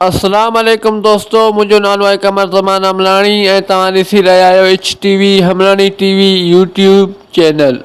اسلام عليڪم دوستو منهنجو نالو آهي قمر زمان عملاڻي ۽ توهان ڏسي رهيا آهيو H T V Humlani T V YouTube channel.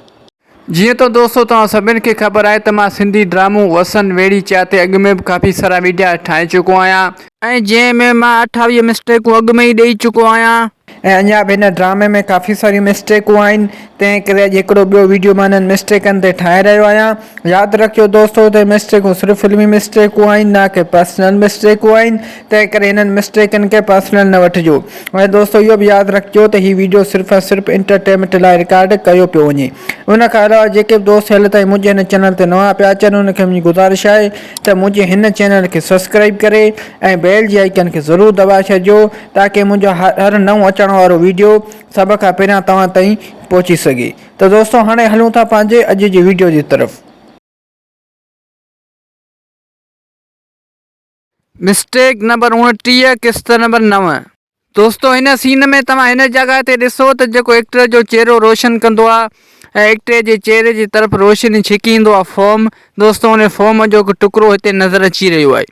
جيئن ته دوستو توهان سڀن کي خبر آهي ته مان سنڌي ڊرامو وسن ويڙهي چا تي اڳ ۾ به ڪافي سارا ويڊيا ٺاهي چڪو آهيان. ۽ جنهن ۾ مان 28 مسٽيڪون اڳ ۾ ئي ڏئي چڪو آهيان. ۽ اڃا به هن ڊرامي ۾ ڪافي ساريون مسٽيڪون آهن تنهن ڪري اڄ هڪڙو ٻيو ويڊيو مان انهن مسٽيڪن تي ٺاهي رهيو آهيان ياد رکجو دوستو ته مسٽيڪون صرف فلمي مسٽيڪون آهن نه ڪي پرسنل مسٽيڪون آهن تنهن ڪري هنن مسٽيڪن کي پرسنل نه وٺجو ۽ دوستو اهو به ياد رکجو ته هي ويڊيو صرف ۽ صرف انٽرٽينمينٽ لاء رڪارڊ ڪيو پيو وڃي ان کان علاوه جيڪي به دوست هيل تائين منهنجي هن چينل تي نوان پيا اچن انهن کي منهنجي گذارش آهي ته منهنجي هن چينل کي سبسڪرائب ڪري ۽ بيل جي آئيڪن کي ضرور دٻائي ڇڏجو تاڪه منهنجو هر نئون اچڻ وارو ويڊيو سڀ کان پهريان توهان تائين پهچي سگهي ته دوستو هاڻي هلون ٿا پنهنجي اڄ جي ويڊيو جي طرف. مسٽيڪ نمبر 29 قسط نمبر 9. دوستو هن سين ۾ توهان هن جڳهه تي ڏسو ته جيڪو ايڪٽر جو چهرو روشن ڪندو آ ۽ ايڪٽر جي چهري جي طرف روشني ڇڪي ايندو آ فوم دوستو ان فوم جو هڪ ٽڪرو هتي نظر اچي رهيو آهي.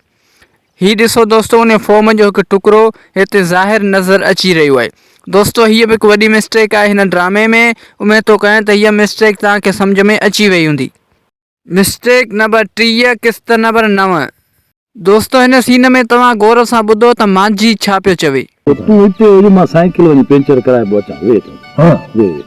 هي ڏسو دوستو ان فوم جو هڪ ٽڪرو هتي ظاهر نظر اچي رهيو آهي. دوستو هيء به هڪ وڏي مسٽيڪ آهي هن ڊرامي ۾ اميد ٿو ڪيان ته هيء مسٽيڪ توهان کي سمجهه ۾ اچي وئي هوندي. مسٽيڪ نمبر 30 قسط نمبر 9. دوستو هن سين ۾ توهان غور سان ٻڌو ته مانجهي ڇا پيو چوي. تون هتي هج مان سائيڪل وڃي پنچر ڪرائي پوء اچان ويهه تون ها ويهه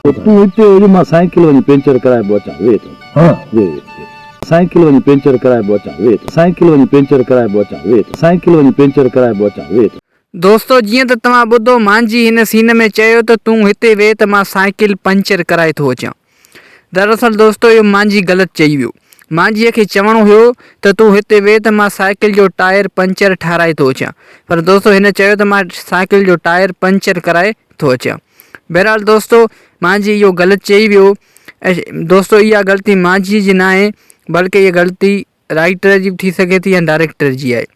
ويهه تون هتي هج مان سائيڪل وڃي پنچر ڪرائي پوء اچان ويهه تون ها ويهه ويهه. سائيڪل وڃي پنچر ڪرائي پوء اچان ويهه تون سائيڪل وڃي پنچر ڪرائي پوء اچان ويهه تون سائيڪل وڃي پنچر ڪرائي پوء اچان ويهه تون. دوستو جيئن ته توهان ٻڌو مانجهي هن سين ۾ چيو ته تون هتي ويهه ته مان سائيڪل پنچر ڪرائي ٿو اچان. دراصل دوستو اهو مانجهي غلط چئي ويو. مانجهيء کي چوڻو هيو ته تون هتي ويهه ته مان سائيڪل جو ٽائر پنچر ٺاهرائي ٿو اچان. پر دوستو هن چيو ته مان سائيڪل جو ٽائر پنچر ڪرائي ٿو اچان. بهرحال دوستو مانجهي اهو غلط چئي ويو ۽ دوستو اها غلطي مانجهي جي ناهي بلڪه اها غلطي رائيٽر جي به ٿي سگهي ٿي يا ڊائريڪٽر جي آهي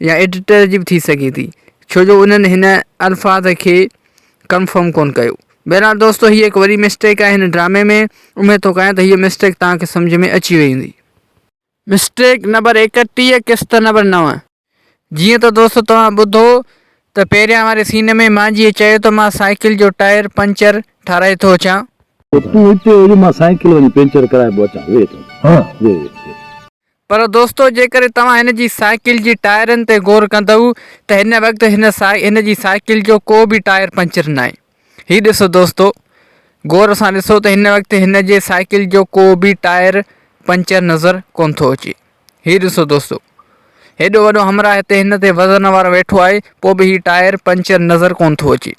يا ايڊيٽر جي به ٿي سگهي ٿي ڇو جو انهن هن الفاظ کي ڪنفرم ڪون ڪيو بهرحال دوستو هي هڪ وڏي مسٽيڪ آهي هن ڊرامي ۾ اميد ٿو ڪيان ته هيء مسٽيڪ توهان کي سمجهه ۾ اچي وئي هوندي. مسٽيڪ نمبر 31 قسط نمبر 9. جيئن ته دوستو توهان ٻڌو ته پهريان واري سين ۾ مانجهيء چيو ته مان سائيڪل جو ٽائر پنچر ٺاهرائي ٿو اچان. تون هتي هج مان سائيڪل وڃي پنچر ڪرائي پوء اچان ويهه تون ها ويهه ويهه. پر دوستو جيڪڏهن توهان هن جي سائيڪل جي ٽائرن تي غور ڪندؤ ته هن وقت هن هن جي سائيڪل جو ڪو به ٽائر پنچر ناهي. هي ڏسو دوستو غور سان ڏسو ته هن وقت هن جي سائيڪل جو ڪو به ٽائر پنچر نظر ڪونه ٿو اچي. هي ڏسو دوستو هيڏو وڏو همراهه هتي هن تي وزن وارو ويٺو آهي پوء به هي ٽائر پنچر نظر ڪونه ٿو اچي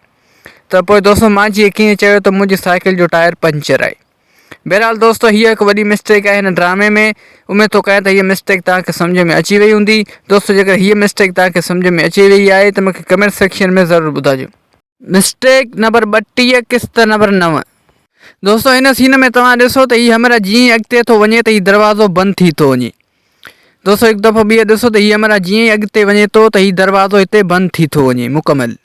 ته پوء دوستو مانجهيء ڪيئن چيو ته منهنجي سائيڪل جو ٽائر پنچر آهي بهرحال دوستو هيء هڪ وڏي مسٽيڪ آهي هن ڊرامي ۾ اميد ٿو ڪيان ته هيء مسٽيڪ توهان کي سمجهه ۾ اچي وئي هوندي دوستو جيڪر هيء مسٽيڪ توهان کي سمجهه ۾ اچي وئي آهي ته مون کي ڪمينٽ سيڪشن ۾ ضرور ٻڌائجو. مسٽيڪ نمبر 32 قسط نمبر 9. دوستو هن سين ۾ توهان ڏسو ته هي همراهه جيئن ئي اڳتي ٿو وڃي ته هي دروازو بند ٿي ٿو وڃي. دوستو هڪ دفعو ٻيهر ڏسو ته هي همراهه جيئن ئي اڳتي وڃي ٿو ته هي دروازو هتي بند ٿي ٿو وڃي مڪمل.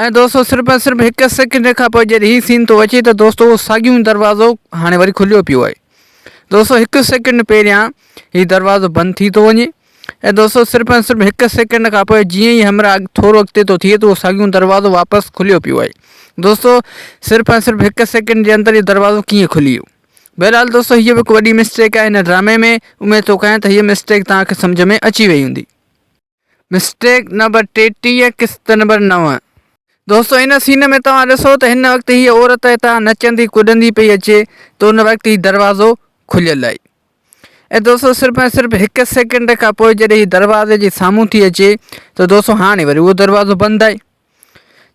۽ دوستو صرف ۽ صرف هڪ سيڪنڊ کان پوء جڏهن هي سين ٿو اچي ته دوستو اهو ساڳيون دروازو هاڻي وري کليو پيو آهي. دوستو هڪ سيڪنڊ پهريان هي دروازو بند ٿي ٿو وڃي. ۽ دوستو صرف ۽ صرف هڪ سيڪنڊ کان پوء جيئن ئي همراهه ٿورو اڳتي ٿو ٿئي ته اهو ساڳيون دروازو واپس کليو پيو آهي دوستو صرف ۽ صرف هڪ سيڪنڊ جي اندر اهو دروازو ڪيئن کلي ويو بهرحال دوستو هيء به هڪ وڏي مسٽيڪ آهي هن ڊرامي ۾ اميد ٿو ڪيان ته هيء مسٽيڪ توهان کي سمجهه ۾ اچي وئي هوندي. مسٽيڪ نمبر 33 قسط نمبر 9. دوستو ان سين ۾ توهان ڏسو ته هن وقت هيء عورت هتان نچندي ڪڏندي پئي اچي ته ان وقت هي دروازو کليل آهي. ۽ دوستو صرف ۽ صرف هڪ سيڪنڊ کان پوء جڏهن هي دروازي جي سامهون ٿي اچي ته دوستو هاڻي وري اهو دروازو بند آهي.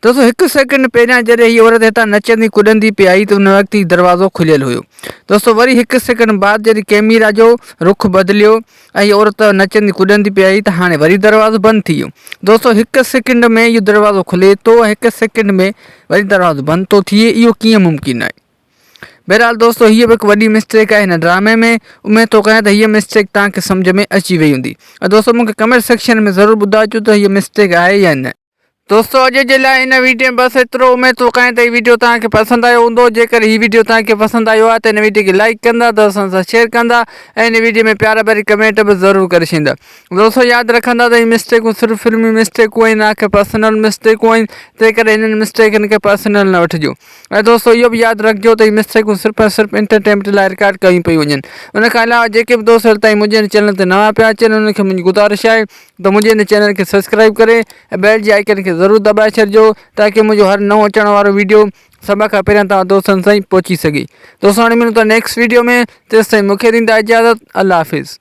دوستو هڪ سيڪنڊ پهريان جڏهن هي عورت هتان نچندي ڪڏندي پئي آئي ته ان وقت هي دروازو کليل هيو. دوستو وري هڪ سيڪنڊ بعد جڏهن ڪيميرا جو رخ بدليو ۽ هي عورت نچندي ڪڏندي پئي آئي ته هاڻي وري دروازو بند ٿي ويو. دوستو هڪ سيڪنڊ ۾ اهو دروازو کلي ٿو ۽ هڪ سيڪنڊ ۾ وري دروازو بند ٿو ٿئي اهو ڪيئن ممڪن آهي. بهرحال دوستو هيء به هڪ وڏي مسٽيڪ آهي هن ڊرامي ۾ اميد ٿو ڪيان ته هيء مسٽيڪ توهان کي سمجهه ۾ اچي وئي هوندي ۽ دوستو مونکي ڪمينٽ سيڪشن ۾ ضرور ٻڌائجو ته هيء مسٽيڪ آهي يا نه. دوستو اڄ جي لاء هن ويڊيو ۾ بس ايترو اميد ٿو ڪيان ته هي ويڊيو توهان کي پسند آيو هوندو جيڪر هي ويڊيو توهان کي پسند آيو آهي ته هن ويڊيو کي لائيڪ ڪندا دوستن سان شيئر ڪندا ۽ هن ويڊيو ۾ پيار ڀري ڪمينٽ به ضرور ڪري ڇڏيندا دوستو ياد رکندا ته هي مسٽيڪون صرف فلمي مسٽيڪون آهن نه ڪي پرسنل مسٽيڪون آهن تنهن ڪري هنن مسٽيڪن کي پرسنل نه وٺجو ۽ دوستو اهو به ياد رکجو ته هي مسٽيڪون صرف ۽ صرف انٽرٽينمينٽ لاء رڪارڊ ڪيون پيون وڃن ان کان علاوه جيڪي به دوست هيل تائين منهنجي هن چينل تي نوان پيا اچن انهن کي منهنجي گذارش آهي ته منهنجي هن چينل کي سبسڪرائب ڪري ۽ بيل جي آئيڪن کي ضرور دٻائي ڇڏجو تاڪي منهنجو هر نئون اچڻ وارو ويڊيو سڀ کان پهريان توهان دوستن تائين پهچي سگهي دوستو هاڻي ملون ٿا نيڪسٽ ويڊيو ۾ تيستائين مونکي ڏيندا اجازت الله حافظ.